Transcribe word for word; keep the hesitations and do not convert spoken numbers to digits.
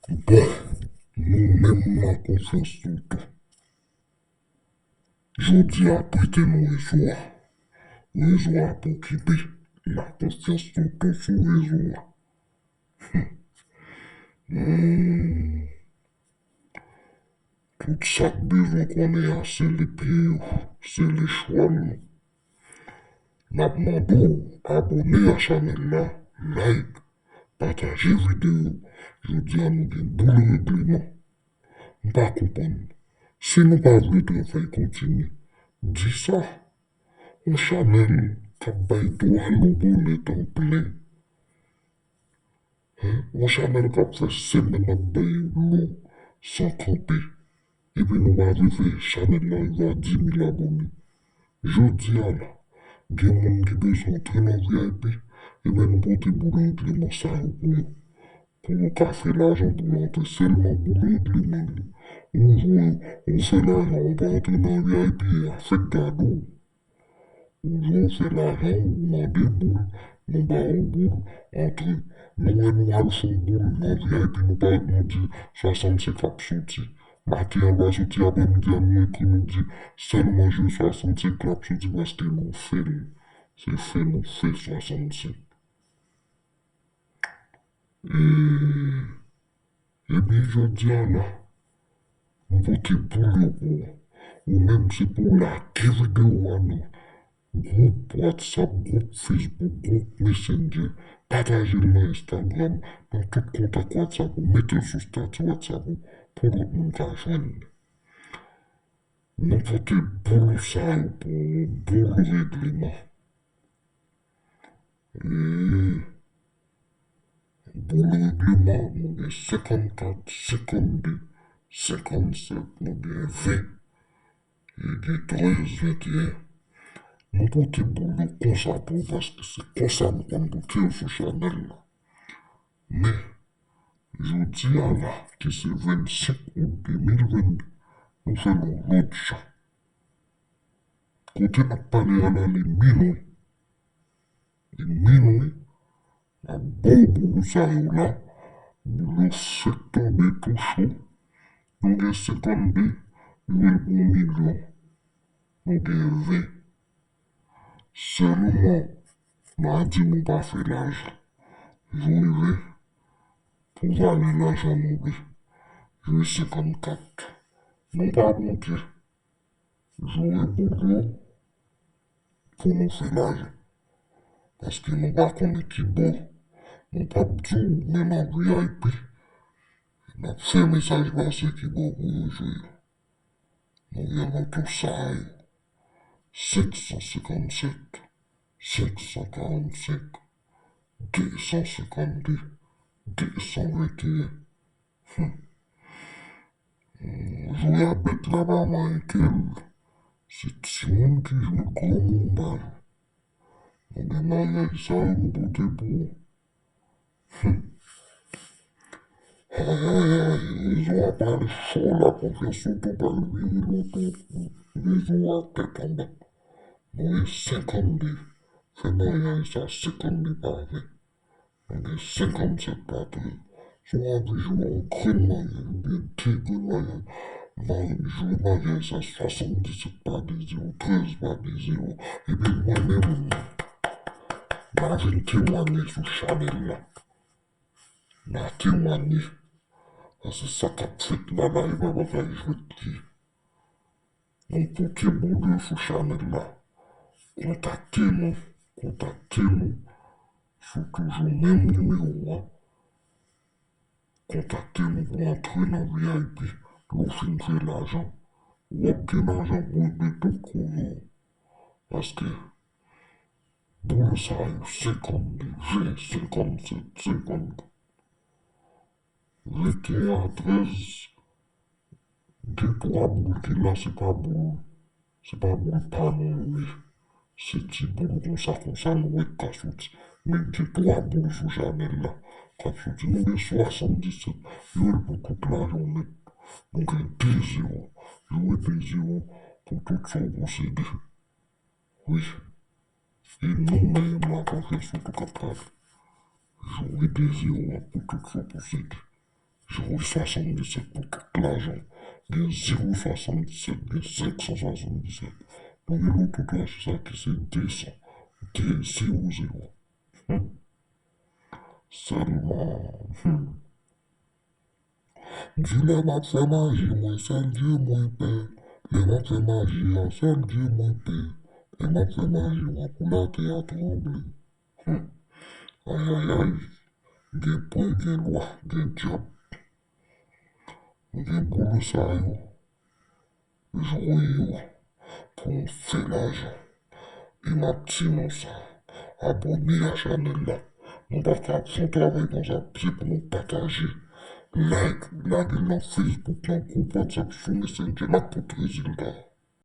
Bon, nou menm Lakonfyans Toto. Jodi a prete nou rezo a. Rezo a pou okipe. Lakonfyans Toto sou rezo a. Hmm. Tout sa k bezwen konnen an se li pye yo, se li chwa nou. N ap mande w abòne a chanèl la, like, pataje videyo. Jodi a nou gen boul regleman. M pa konprann. Si nou pa vle travay kontinye, di sa. Yon chanèl k ap bay twa lo bonè tan plen. Yon chanèl k ap fè semèn ap bay lo san kanpe. Epi nou pa vle fè chanèl la rive a dis mil abòne. Jodi a la, gen moun ki bezwen antre nan V I P, ebyen nou pote boul regleman sa yo pou yo. Pou yo ka fè lajan pou yo antre sèlman boul regleman li. Ou jwe, ou fè lajan, ou pa antre nan V I P a, fèk gade w. Ou jwe, ou fè lajan, ou mande boul, nou ba ou boul, antre. Nou wè nou al fè yon boul nan V I P, nou parèt nou di swasannsenk ap soti. Maten an va soti, aprèmidi a nou ekri nou di sèlman jwe swasannsenk la ap soti paske nou fè l. Se fè nou fè swasannsenk. E, epi jodi a la, nou pote boul yo pou ou. Ou menm se pou w like videyo a nan gwoup WhatsApp, gwoup Facebook, gwoup Messenger. Pataje l nan Instagram, nan tout kontak WhatsApp ou, mete l sou estati WhatsApp ou pou lòt moun ka jwenn li. Nou pote boul sa yo pou ou, boul regleman. E, boul regleman, nou gen senkannkat, senkannde, senkannsèt, nou gen ven, e gen trèz, venteyen. Nou pote boul yo konsa pou ou paske se konsa nou konn pote yo sou chanèl la. Men, jodi a la, ki se vennsenk out de mil vennde, nou fè l yon lòt jan. Kote n ap pale a la, li minwi. Li minwi, n ap ba w boul sa yo la, boul yo fèk tonbe tou cho. Nou gen senkannde, nou jwe l pou yon milyon. Nou gen ven. Sèlman, nou a di nou pa fè lajan. Jou rive pou vale lajan nou vle. Jou senkannkat. Nou pa bouke. Jou e boul yo pou nou fè lajan. Paske nou pa konnen ki bò. Nou p ap di w, men nan V I P. N ap fè mesaj pase ki bò pou yo jwe yo. Nou gen loto sa yo. Senk san senkannsèt, senk san karannsenk, de san senkannde, de san venteyen. Hum. Jou a bèt la pa manyen ke l. Se timoun ki jwe, granmoun pa jwe. Nou gen maryaj sa yo nou pote pou ou. Hum. Ay, ay, ay, rezo a pral cho la, konfyans ou tou pral vire loto. Rezo a tèt anba. Nou gen senkannde. Fè maryaj sa senkannde pa ven. Nou gen senkannsèt pa trèz. Si w anvi jwe yon grenn maryaj, oubyen de grenn maryaj, maryaj, jwe maryaj sa swasanndisèt pa de zewo, trèz pa de zewo. Epi mwen menm, m a vin temwanye sou chanèl la. M a temwanye. Paske sa k ap fèt la, la, e pa bagay jwèt li ye. Nou pote boul yo sou chanèl la. Kontakte nou. Kontakte nou sou toujou menm nimewo a. Kontakte nou pou antre nan V I P. Lè w fin fè lajan, w ap gen lajan pou regle tout koze w. Paske boul sa yo, senkannde, ven, senkannsèt, senkannkat, venteyen a trèz, gen twa boul ki la, se pa boul, se pa boul pa nou yo ye. Se ti boul konsa, konsa nou wè k ka soti. Men gen twa boul sou chanèl la k ap soti. Nou gen swasanndisèt, yo l pou tout lajounen. Nou gen de zewo, yo e de zewo pou tout sa w posede. Wi. E nou menm la, konfyans ou tou k ap pale. Jou e de zewo a pou tout sa w posede. Zewo swasanndiset pou tout lajan. Gen zewo swasanndiset, gen senk san swasanndiset. Nou gen loto twa chif sa ki se de san. De zewo zewo. Hmm. Sèlman, hmm. M di lè m ap fè maji mwen, sèl Dye mwen pè. Lè m ap fè maji a, sèl Dye mwen pè. Lè m ap fè maji mwen pou latè a tranble. Hmm. Ayayay. Gen pwen, gen lwa, gen dyab. Nou gen boule sa yo. Jwe yo pou n fè lajan. E m ap di nou sa, abòne a chanèl la. Nou pa ka fè yon travay konsa, se pou nou pataje. Like, lage l nan Facebook, nan gwoup WhatsApp, sou Messenger, n ap pote rezilta.